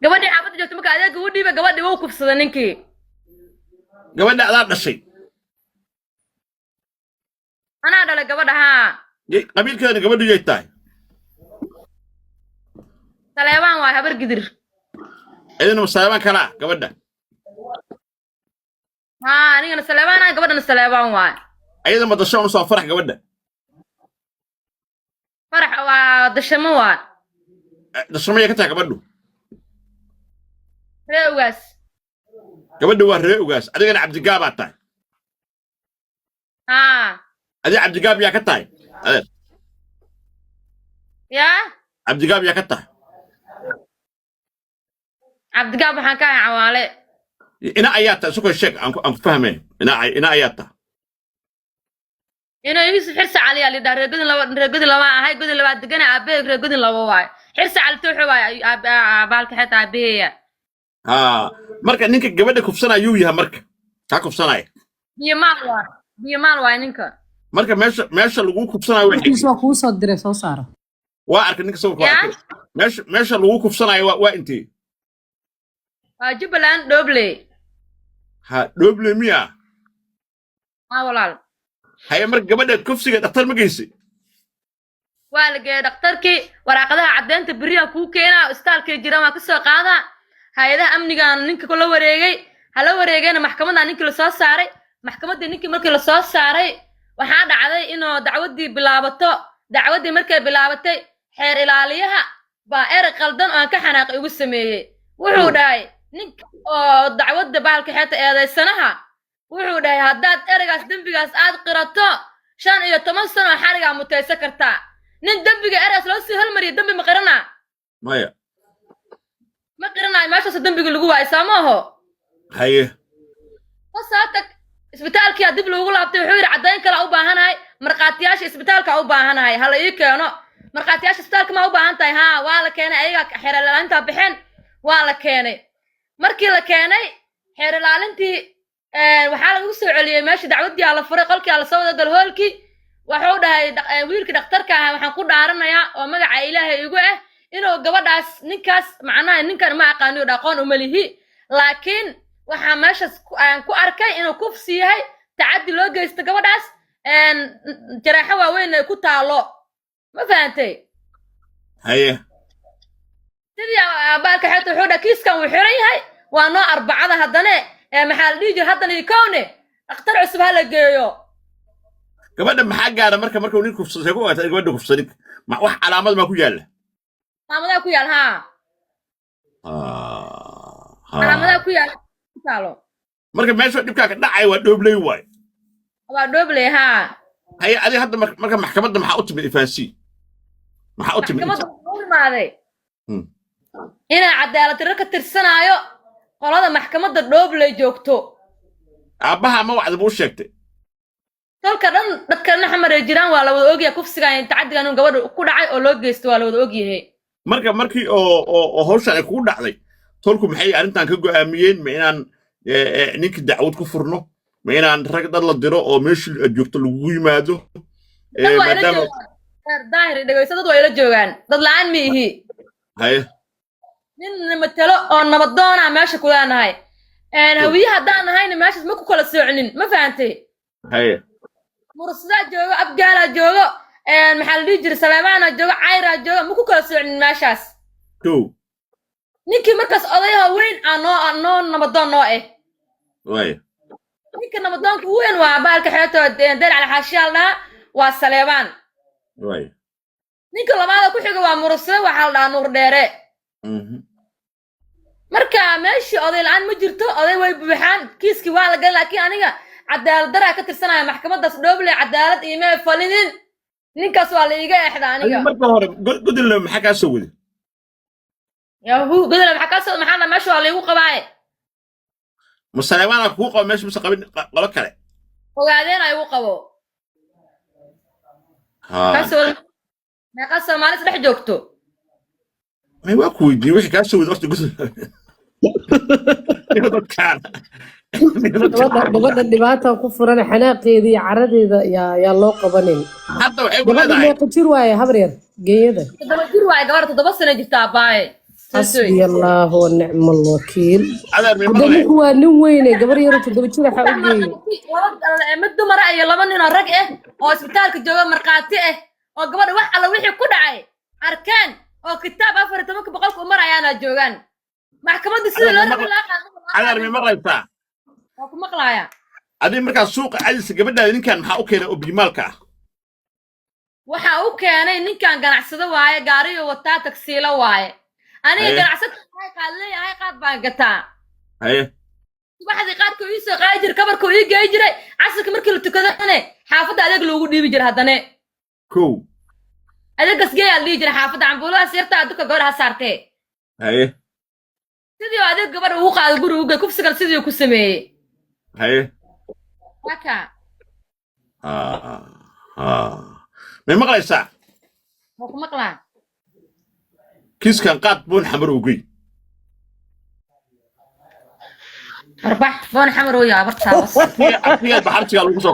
Gabadhii xaafadda joogta marka adeega u dhiibay, gabadhii wuu kufsaday ninkii. Gabadha adaa dhashay? Anaa dhalay gabadha, haa. Qabiilkeedana gabadhu yay tahay? Saleebaan waay, Habar Gidir. Idina ma Saleebaan kalaa gabadha? Haa, anigana Saleebaan ah, gabadhana Saleebaan waay. Ayada ma dasho usoo farax gabadha? Farax waa dashamo waay. Dashamayay ka tahay gabadhu? Ree Ugaas. Gabadha waa ree Ugaas, adigana Cabdigaabaa tahay? Haa. Adiga Cabdigaab yaa ka tahay, adeer? Yaa? Cabdigaab yaa ka tahay? Cabdigaab waxaan ka ahay Cawaale. Ina ayaa tahay, sukay sheeg aan ku fahmay. Ina ayaa tahay? Inuu Yuusuf Xirsi Cali yaa lidhaa. Reer Godin Laba, reer Godin Laba ahay, Godin Labaa degana. Aabaheeg reer Godin Laba waay, Xirsi Cali Tuuxo waay baalka xeeta aabaheeya. Ha, marka ninka gabadha kufsanaya yuu yahay marka kaa kufsanaya? Biyo maal waay, biyo maal waay ninka. Marka meesha lagu kufsanayo waa Warkiis waa kuu soo diray, soo saara. Waa arkay ninka sawirka, waa Yaa? arkay. Meesha lagu kufsanayo waa intee? Waa Jubbaland, Dhobley. Ha, Dhoble miya? Haa, walaal. Haye, marka gabadha kufsiga dhakhtar ma geysay? Waa la geeyey dhakhtarkii. Waraaqadaha caddeynta beriyaa kuu keenaa, isbitaalkay jiraan, waa kasoo qaadaa. Hay-adaha amnigaan ninka kula wareegay, hala wareegayna. Maxkamadda ninkii lasoo saaray, maxkamaddii ninkii markii lasoo saaray, waxaa dhacday inuu dacwaddii bilaabato. Dacwaddii markay bilaabatay, xeer ilaaliyaha baa erey qaldan oo aan ka xanaaqay igu sameeyey. Wuxuu dhahay ninka oo dacwadda bahalka xeeta eedaysanaha, wuxuu dhahay, "Haddaad ereygaas dembigaas aad qirato, 15 sano oo xarigaa mutaysan kartaa." Nin dembiga ereygaas loo sii hormariyay, dembi ma qiranaa? Maya. Ma qiranayo. Meeshaas dembiga lagu waayo, soo ma aho? Haye. Ka soo tag, isbitaalkiyaa dib loogu laabtay. Wuxuu yidhi, "Caddayn kale u baahanahay, markhaatiyaasha isbitaalka u baahanahay, hala ii keeno markhaatiyaasha isbitaalka." Ma u baahan tahay? Haa, waa la keenay. Ayagaa xeer ilaalintaa baxeen, waa la keenay. Markii la keenay xeer ilaalintii, waxaa lagu soo celiyey meesha. Dacwaddii aa la furay, qolkii aa lasoo wada gal, hoolkii. Wuxuu dhahay wiilkii dhakhtarka ahaa, "Waxaan ku dhaaranayaa oo magaca Ilaahay igu ah inuu gabadhaas ninkaas, macnaha ninkan ma aqaaniyo, aqoon uma lihi, laakiin waxaa meeshaas aan ku arkay inuu kufsi yahay, tacaddi loo geysto gabadhaas, jaraaxo waaweyn ay ku taalo." Ma fahantay? Haye. Sidii baalka xeebta, wuxuu dhahay, "Kiiskan wuu xiran yahay, waa noo Arbacada." Haddane maxaa la dhihi jira, haddana iyo kowne dhakhtar cusub ha la geeyo. Gabadha maxaa gaara marka markuu nin kufsaday ku ogaatay gabadha kufsaday? Ma wax calaamad maa ku yaalla? Calaamadaha ku yaal, haa. Calaamadaha ku yaal ku taalo. Marka meesha dhibkaa ka dhacay waa Dhoobley waay? Waa Dhoobley, haa. Haye, adiga hadda marka maxkamadda maxaa u timid? Ifaansii, maxaa u timid? Maxkamadda waxaa u imaaday inaa cadaalad darro ka tirsanaayo qolada maxkamadda Dhoobley joogto. Aabbaha ma wacda buu u sheegtay? Tolka dhan, dadka Xamar ay jiraan, waa la wada ogyahay kufsigan iyo tacadigan inuu gabadha ku dhacay oo loo geysto, waa la wada ogyahay. Marka markii oo hawshan ay kugu dhacday, tolku maxay arrintan ka go'aamiyeen? Ma inaan ninkii dacwad ku furno, ma inaan rag dad la diro oo meeshii aad joogto lagugu yimaado? Dad waa ila Maadaama joogaan. Daahir, dhegeyso, dad waa ila joogaan, dad la-aan ma ihi. Haye. Nin matalo oo nabadoona meesha ku leenahay. Hawiye haddaan nahayna, meeshaas ma ku kala soocnin, ma fahantay? Haye. Mursadaa joogo, Abgaalaa joogo, maxaa la dhihi jiray, Saleemaanaa joogo, Cayraa joogo, ma ku kala soocnin meeshaas. Kow. Ninkii markaas odayaha weyn aa noo nabadoon noo eh. Waaya. Ninka nabadoonka ugu weyn waa baalka xeeto Deer Cali Xaashiyaal dhaha, waa Saleebaan. Waaya. Ninka labaada ku xiga waa Mursade, waxaa la dhahaa Nuur Dheere. Marka meeshii oday la-aan ma jirto, oday way buuxaan. Kiiskii waa la galay, laakiin aniga cadaalad daraa ka tirsanaya maxkamaddaas Dhooble. Cadaalad iima falinin, ninkaas waa la iiga exda aniga. Adiga marka hore Godinle maxaa kaa soo waday? Yahu, Godole maxaa kaa soo, maxaa la, meesha waa laigu qabaaye. Ma Saleebaanaa kugu qaba meesha mise qabin qolo kale? Ogaadeen ay igu qabo. Kaa soo meeqa Soomaali isdhex joogto? May, waa ku weydiiyey wixii kaa soo waday horta Godin. Ninka dadkaan. Ninka Gabadha dadkaan. Gabadha dhibaata ku furan, xanaaqeeda iyo caradeeda yaa loo qabanin. Hadda waxay ku Gabadha leedahay meeqa jir waaye, habar yar geeyada? 7 jir waaye gabadha, 7 sano jirta, abbaaye. Xasbiya Allaahu wa nicma alwakiil. Adeer, may Hadda maqle? Ninku waa nin weyne, gabar yaro 7 jir waxaa u geeyey. Mid dumara iyo laba nin oo rag ah oo isbitaalka jooga, markhaati ah, oo gabadha wax alla wixii ku dhacay arkeen, oo kitaab 14-ka boqolka u marayaana joogaan maxkamadda sidii loo rabi laa. Adeer, may maqlaysaa? Waa ku maqlaaya. Adiga markaa suuqa cadisa gabadhaada ninkan maxaa u keenay oo biyimaalka ah? Waxa u keenay ninkan ganacsado waaye, gaariyo wataa, tagsiilo waaye. Aniga ganacsata ahay, qaad leeyahay, qaad baan gataa. Subaxdii qaadka ii soo qaadi jiray, kabarka ii geey jiray. Casirka markii la tukadane xaafadda adeeg loogu dhiibi jiray haddane. Kow. Adeegas geeyaa la dhihi jiray xaafadda, cambuuladaas yartaa duka gabadha ha saartee. Sidii oo adeeg gabadha ugu qaado guriga ugu geey, kufsigan sidii ku sameeyey. Haka. Ah, ah. May maqlaysaa? Waa ku maqlaa. Kiiskan qaad Boon Xamar ogey. Warbax, Boon Xamar oo yaa bartaa. Abtigeed ba xabsigaa lagu soo